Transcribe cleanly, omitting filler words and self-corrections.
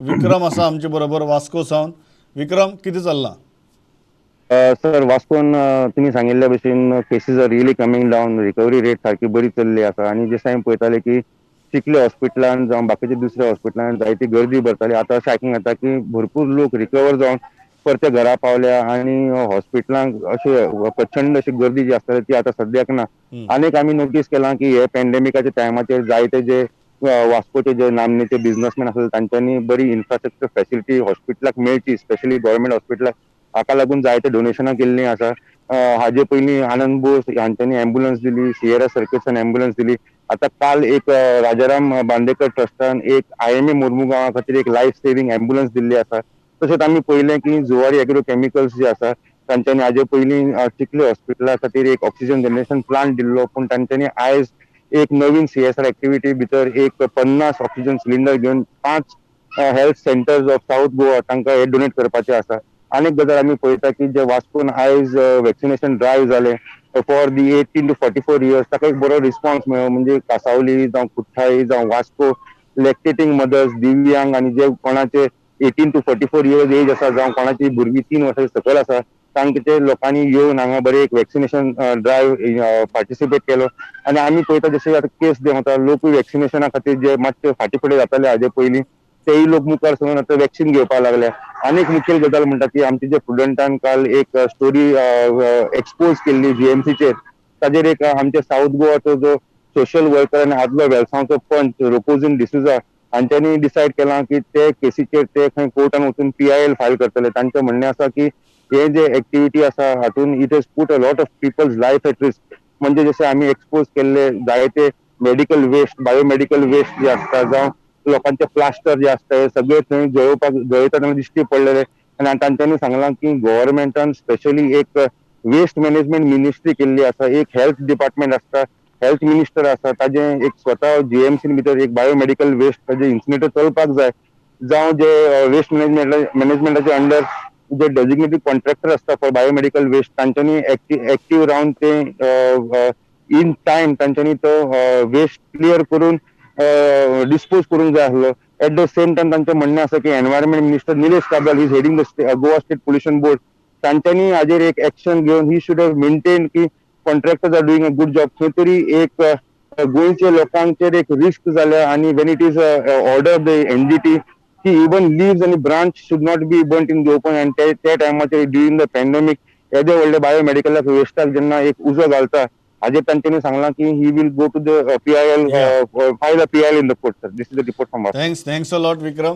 विक्रम आसा आमचे बरोबर वास्को सावन. विक्रम, कितें चल्लां? सर, वास्कोन तुमी सांगिल्ल्या भशेन cases are really coming down. Recovery rate सारकी बरी चल्ली आसा आनी जशें आमी पळयताले की चिखले हॉस्पिटलान जावं बाकीच्या दुसऱ्या हॉस्पिटलान जायती गर्दी भरताली, आतां अशें आयकूंक येता की भरपूर लोक रिकवर जावन परते घरा पावल्या आनी हॉस्पिटलांक अशे प्रचंड अशी गर्दी जी आसताली ती आतां सद्याक ना. आनीक आमी नोटीस केलां की हे पॅन्डेमिकाच्या टायमाचेर जायते जे वास्कोचे जे नामनेचे बिझनसमॅन आसले, तांच्यांनी बरी इन्फ्रास्ट्रक्चर फॅसिलिटी हॉस्पिटलाक मेळची, स्पेशली गव्हर्मेंट हॉस्पिटलाक, हाका लागून जायते डोनेशनां केल्लीं आसा. हाजे पयलीं आनंद बोस हांच्यांनी एम्बुलन्स दिली, सिएरा सर्कसान एम्बुलन्स दिली. आतां काल एक राजाराम बांदेकर ट्रस्टान एक आयएमए मुर्मुगांवा खातीर एक लायफ सेव्हिंग एम्बुलन्स दिल्ली आसा. तशेंच आमी पळयलें की जुवारी एग्रो केमिकल्स जे आसा, तांच्यांनी हाजे पयलीं चिखले हॉस्पिटला खातीर एक ऑक्सिजन जनरेशन प्लांट दिल्लो, पूण तांच्यांनी आयज एक नवीन सीएसआर एक्टिविटी भितर एक 50 ऑक्सिजन सिलिंडर घेवन पांच health centres of South Goa तांकां हे डोनेट करपाचे आसा. आनीक गजाल आमी पळयता की जे वास्कोन आयज वॅक्सिनेशन ड्रायव्ह जाले for the 18 to 44 years, ताका एक बरो रिस्पॉन्स मेळ्ळो. म्हणजे कासावली जावं कुठ्ठाळी जावं वास्को, लॅक्टेटींग मदर्स, दिव्यांग आनी जे कोणाचे 18 to 44 years age आसा जावं कोणाची भुरगीं 3 वर्सां सकयल आसा, तांकां ते लोकांनी येवन हांगा बरे एक वॅक्सिनेशन ड्रायव्ह पार्टिसिपेट केलो. आनी आमी पळयता, जशे आतां केस देंवता, लोकूय वॅक्सिनेशना खातीर जे मातशे फाटीं फुडें जाताले हाजे पयलीं, तेय लोक मुखार सरून आतां वॅक्सिन घेवपाक लागले. आनीक मुखेल गजाल म्हणटा ती आमचे जे प्रुडंटान काल एक स्टोरी एक्सपोज केल्ली जीएमसीचेर, ताजेर एक आमचे साऊथ गोवाचो जो सोशल वर्कर आनी आदलो वेलसांवचो पंच रोकोझीन डिसुजा हांच्यांनी डिसायड केलां की ते केसीचेर ते खंय कोर्टान वचून पीआयएल फायल करतले. तांचें म्हणणें आसा की हे जे एक्टिविटी आसा, हातून it has put a lot of people's life at risk. म्हणजे जशे आमी एक्सपोज केल्ले जायते मेडिकल वेस्ट, बायोमेडिकल वेस्ट जे आसता जावं लोकांचे प्लास्टर जे आसता, हे सगळे थंय जळोवपाक जळयता तेन्ना दिश्टी पडलेले. आनी तांच्यांनी सांगलां की गव्हर्मेंटान स्पेशली एक वेस्ट मॅनेजमेंट मिनिस्ट्री केल्ली आसा, एक हेल्थ डिपार्टमेंट आसता, हेल्थ मिनिस्टर आसा, ताजें एक स्वता जीएमसी भितर एक बायोमेडिकल वेस्ट ताजे इन्सिनेटर चलपाक जाय, जावं जे वेस्ट मॅनेजमेंटाचे अंडर जे डेजिग्नेटेड कॉन्ट्रॅक्टर आसता फॉर बायोमेडिकल वेस्ट, तांच्यांनी एक्टिव्ह रावन ते इन टायम तांच्यांनी तो वेस्ट क्लियर करून डिस्पोज करूंक जाय आसलो. एट the same time तांचें म्हणणें आसा की Environment Minister Nilesh Cabral is heading the Goa State Pollution Board, तांच्यांनी हाजेर एक एक्शन घेवन he should have maintain की contractors are doing a good job. खंय तरी एक गोंयच्या लोकांचेर एक रिस्क जाल्या आनी when it is order of the NGT की इवन लिव्स आनी branch should not be burnt in the open, आनी ते त्या टायमाचेर ड्युरींग the pandemic येदे व्हडले बायोमेडिकलाक वेस्टाक जेन्ना एक उजो घालता, हाजेर तांच्यांनी सांगलां की he will go to the PIL, file a PIL in the court. Sir, this is the report from Thanks, thanks a lot, Vikram.